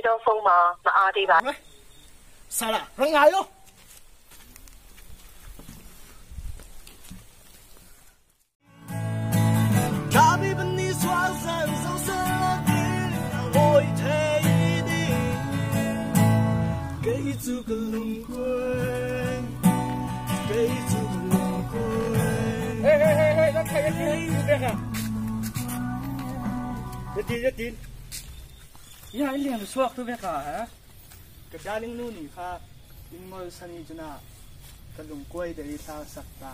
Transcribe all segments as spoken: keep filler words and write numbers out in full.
这种风吗？那阿弟吧。 Sala, rangai lo. Kami bani suazan zausa kin a hoi thei di. Kei cu ka lungkuai, kei cu ka lungkuai. Hey, hey, hey, hey, dah kaya kiri tu dah. Jadi, jadi. Ya, ini yang suak tu dah, ha? Ka darling nu nih kha in ngol sani cun ah ka lungkuai dei i thlak sak ta.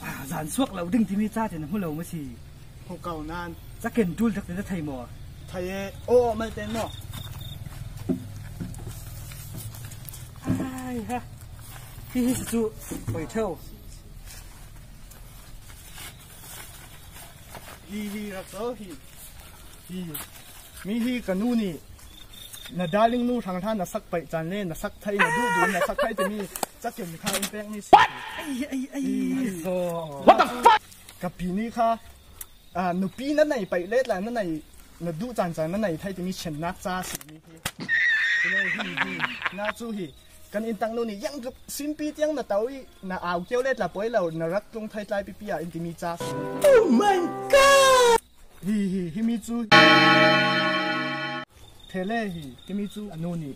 Ah, zan suak lo ding timi ca tin a hmu lo maw si? Hmu ko nan. Caken tul tak te thei maw? Thei e. Aw, mal ten maw? Ai ha. Hi hi cu poi theu. Hi hi rak zo hi. Hi. Mi hi ka nu nih na darling nu hrang hlan na sak paih caan le na sak thei, na duh duh na sak thei timi caken kha in pekmi si. Ai, ai, ai. What the fuck? Ka pi nih kha, ah, nupi na nei paih le tla na nei, na duh caan caan na nei thei timi chennak ca si mi hi. Hi le hi hi. Na cu hi. Kan inn tang nu nih yang tluk simpi tiang na to i na au kio le tla poi lo, na rak tlung thei tlai pipi ah in timi ca si. Oh my God! Hi hi hi mi cu. Thele hi timi cu a nu nih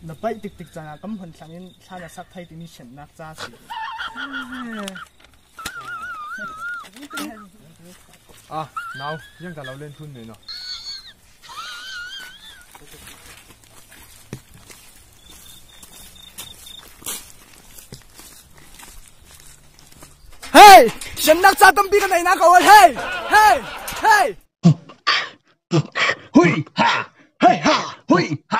na paih tiktik caan ah kam hon thlang in thla na sak thei timi chennak ca si. Ah, nau, yang ka lo len thun nei no. Hey! Chennak ca tampi ka nei na ka ol, hey! Hey! Hey! Hui ha! Hey ha! Hui ha!